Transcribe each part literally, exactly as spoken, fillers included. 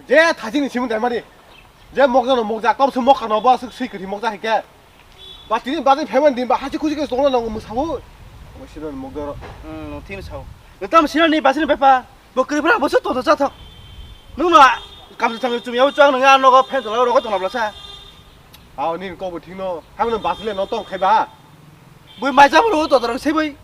Je thajini simung dai mani. Je mokjano mokjak, tom se mokha no bo aswk swi kwrwi mokjak hai khe. Ba tini bagwi payment din ba hachi khuchi khe tongna nango mwsabo. Bo sino mokjaro. Hmm, no thini sao. No tam sino ni basini pepa. Bo kwrwi phra bo se toto chathok. Nung no kam thang chumi yau chang nang ano go phen tolo rogo tongna blasa. Aw ni ko bo thino. Hamno basle no tong khai ba. Bui mai jabo ro to dorong se bui.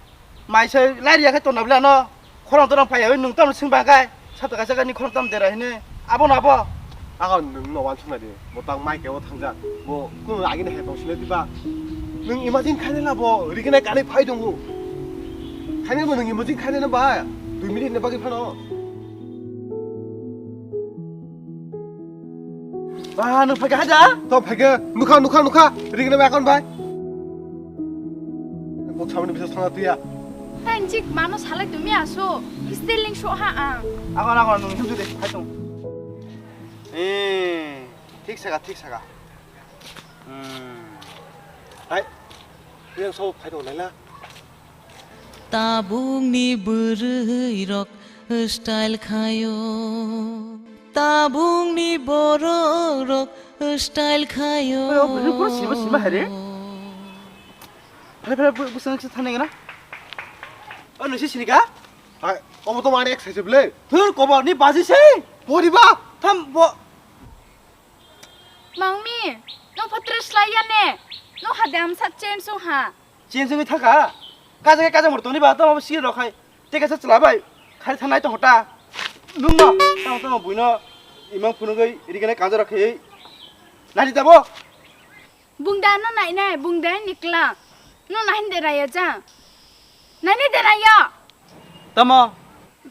Mai se lai riya khai tonna bla no. Khorang dorong phai oi nung tam sing ba kai. Sata kaisa kai ni khorang tam dera hine. Abo na abo. Ako nung no wan suna de. Bo tang mai ke o thangja. Bo kun agi ne hai tong sile diba. Nung imagine khai la bo. Ri kene kani phai dong. Khai ne bo nung imagine khai ne ba. Dui minute ne bagi phano. Ba, nung phai kha haja? To phai khe, nukha, nukha, nukha. Ring na account bai. Bo chamani bisa thangna tuya. Tang jik mano salai tumi aso. Stealing so ha ang. Ako na ako nung him judi phai tong. Eh, thik saka, thik saka. Hmm. Hai. Yang so phai tong laila. Tabukni bwrwi rok style khayo, tabukni borok rok style khayo. Oy, o bwrwi koro sima sima hai re. Phale phale bwsang se thani gana. O nisi sini ka? Hai, obo to mane exercise ble. Thur kobo ni baji se. Poriba. Tham bo. Mangmi, no photre slai ya ne. No ha dam sa change so ha. Chen songwi thaka. Kaja khe kaja mor tongni ba tamo sir rok khai. Tei kaisa chwla bai khai thanai tong hota. Nungno tamo tamo buino imang phunugwi rigene kanja rok khai. Nadi tabo. Bungda no nai nai, bungda ni kla. No nahin de raya ja. Nai ni de raya. Tamo.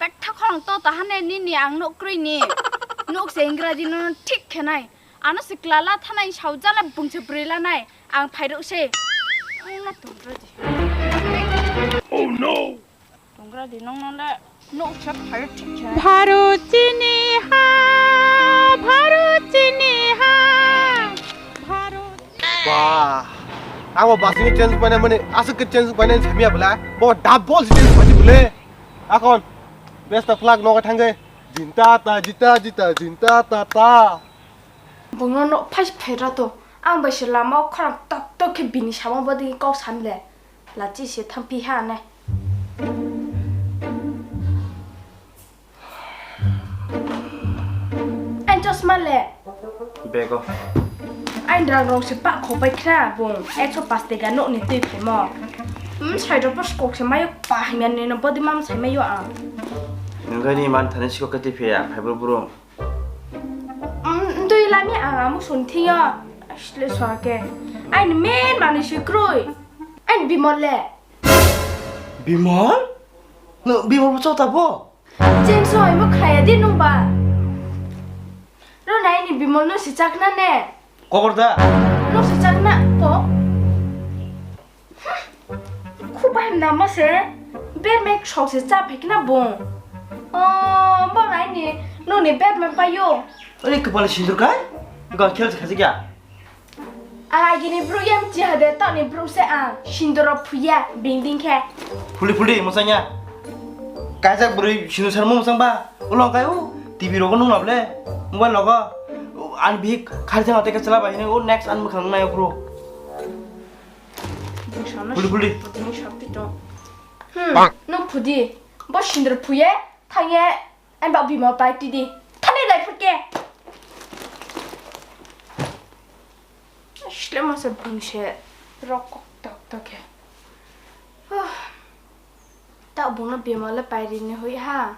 Bek tha khorang to ta hane nini ang nuk krui ni. Nuk se ingraji no thik khenai. Ano se klala thanai saujala bungse brila nai. Ang phairuk se. Ang na tongra di. Oh no. Tongra di nong nole nuk se phairuk thik khenai. Bharot chini ha, Bharot chini ha, Bharot. Ba. Abo basini change painai mani asuk ke change painai samya bela. Bo double change painai bela. Akon, best of luck, nogo thangwi. Jinta ta, jita, jita, jinta ta ta. Bungno no phai phaira to. Ang bai se lama o khorang tok tok khe bini samung bodi kok san le. Lachi se thang pi ha ne. Ang chosma le. Bego. Ang rang rong se pak khopai khna bung ekso pas tega nok ni twi phaimo. Hmm, sai rok pos kok se mayo pa himya ni no bodi mam sai mayo ang. Nungkha ni man thani sikok kati phiya phai bro bro. Hmm, twi lami ang amu sun thiyo. Asle so ke. Ang ni men mani si kroi. Ang ni bimol le. Bimol? No bimol bo chota bo? Chen soimo khlaiya di nungba. Ro nai ni bimol no si chakna ne. Kokor da? No si chakna ko. Khubai namo se. Ber mek sok se cha phekna bung. Oh, bo nai ni no ni ber mek payo. Oi, kepala sindur kai? Ga khel se khasi kya? Ang agini bru yam chiha de, tokni bru se ang sindoro phuya binding khe. Phuli phuli musanya. Kaijak bwrwi sindur sarmo musang ba. Ulo kai u T V rogo nung lable. Mobile logo. Ani bihik khari thang teke chala bai ne u next an mukhang nai bro. Phuli phuli. Bini shakti to. Hmm, nung phudi. Bo sindur phuye thangye. Ang bak bima pai tidi. Thani lai phutke. Sle masa bungse rok kok tok tok khe. Huh. Tak bungno bima le pai rini hui ha.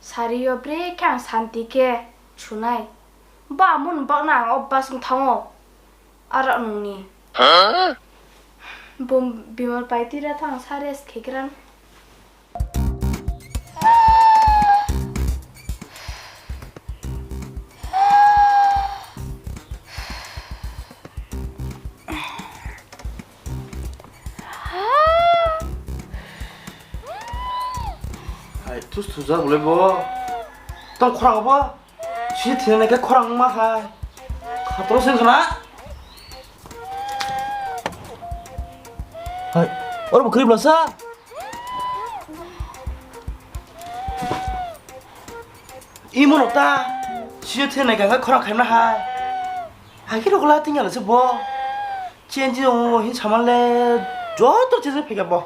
Sari yo bre khe ang santi khe sunai. Ba mun bak na ang o bas wng thango. Aro nungni. Bum bima pai tira thang sa rest khe gran. Hai, thus thujak bole bo. Tong khorang bo. Si thina nai khe khorang ma hai. Khatro sing khna. Hai, oro bo khrip lasa. Imo no ta. Sini thwi nai kha khorang khaimna hai. Hai khe rogla tingya se bo. Change ong hin saman le joto change phaikha bo.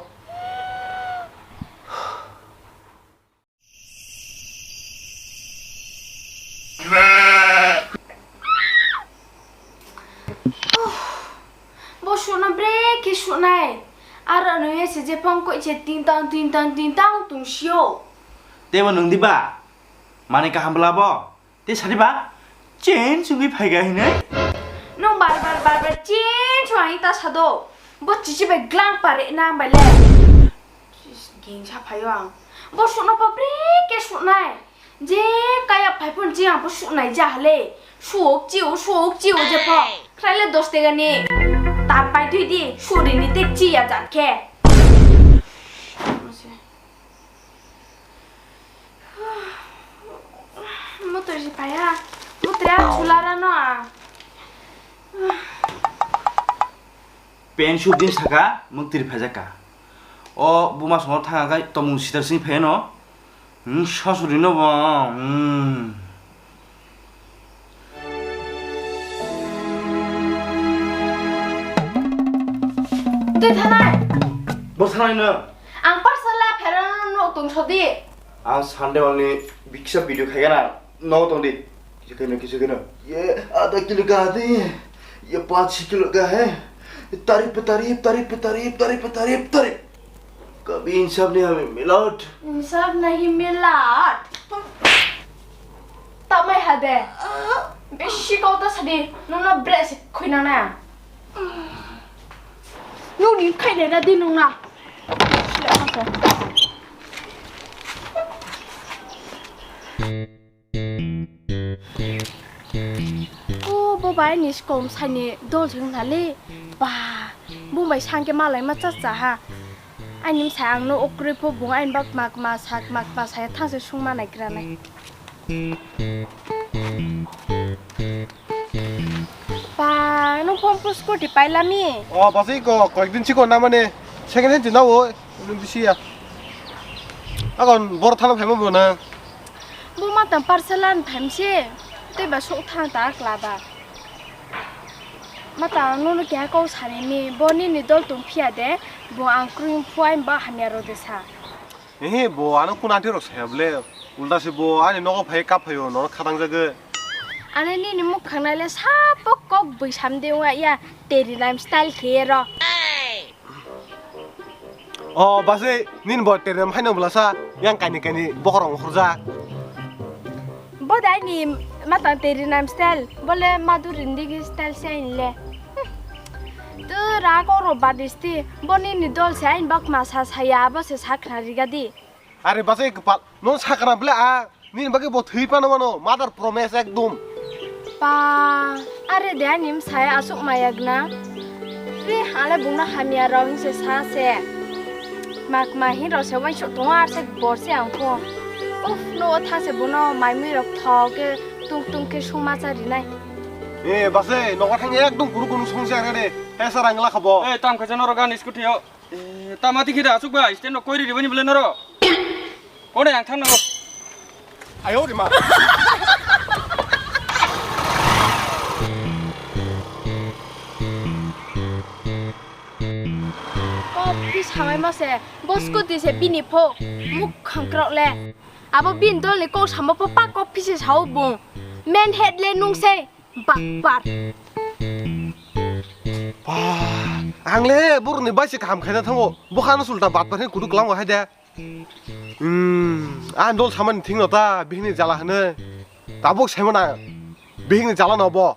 Bo sukna bre khe suknai. Aro nungya se jephang koi se ting tang ting tang ting tang tong sio. Tebo nung diba? Mani kaham bwla bo? Te sadi ba? Chen chungwi phaiga hine? Nung bar bar bar bar chen chungwi ta sado. Bo chichi bai glang pare nang bai le. Ging sa phaio ang. Bo sukno pa bre khe suknai. Je kaya phai phun je ang bo suknai ja hale. Suk chiu, suk chiu je pho. Khrai le dos tega ni. Ta pai thui di, suri ni te chi ya jat khe. Motor si paya. Motor ya chulara no a. Pen sub din saka, mung tiri phajaka. O buma songo thanga kai tomung sitar sing pheno. Hmm, sasuri no bo. Hmm. Twi thanai. Bo thanai no. Ang parcel la pherano no tong sodi. Ang Sunday only biksa video khaigana. No tong di. Kisa keno, kisa keno. Ye, adha kilo ka adi. Ye, paanch kilo ka hai. Tarif pe tarif, tarif pe tarif, tarif pe tarif, tarif. Kabhi insaf nahi hame milat. Insaf nahi milat. Tamai hade. Bisi kau ta sadi. Nuna bre se khuina na. Nuni khaile na di nuna. O bo bai ni sikom saini dol se wngkha le. Ba, bo bai sangke malai ma cha cha ha. Ani bwsai ang no okroi pho bung ani bak mak ma sak mak ma saya thang se sung ma nai gra nai. Ba, nung phone pho scooty pailami. O, basi ko, koyekdin chiko na mane second hand china o, bisi ya. Agon bor thana phaima bo na. Bo matang parcel an phaimse, tei ba sok thang ta kla ba. Matang nono keha kok sanini, bo nini dol tong phiya de, bo ang krung phuai ba hamya rode sa. Ehe, bo ano kun aunty rok saya bole, ulta se bo ani nogo phai kap phaio, norok khatang jagwi. Ani nini mukhang nai le sabo kok bui sam de wngya, teri naim style khe ro. O basi, nini bo terem haino bwlasa, yang kaini kaini bokorok ongkhorjak. Bo dai ni matang teri nam style, bole madu rindigi style se ain le. Tu ra ko ro badisti, bo nini dol se ain bak ma sa saya, bo se sakna rigadi. Are basi kwpal, no sakna bole a. Nini bagwi bo thwi phano mano, mother promise ekdom. Pa, are de ani bwsai aswk mayakna. Ri hale bungno hamya rok hinse sa se. Mak ma hin rok se wansuk tongo, ar se bor se ang pho. Uf, no o tha se bono mai mui rok thok ke tung tung ke sungma cha rinai. E, base, nogo thang ekdom kuru kunu song se ang de. He sar ang lakha bo. E, tam khaja norok ani scooty o. E, tama tikhi da aswk ba, stand no koi ri ribani bole norok. Kone ang thang nango. Ayo rima. Kopi samai ma se, bo scooty se bini pho, muk khangkrok le. Abo bin dol ni kok samo pho pa kopi se sao bung. Men head le nung se. Bakpar. Ba, ang le borokni bai se kaham khaina thango. Bokha no sulta bakpar khe kudu kwlango hai de. Hmm, ang dol samani thing no ta bihini jala hwnwi. Tabuk saimana bihini jala no bo.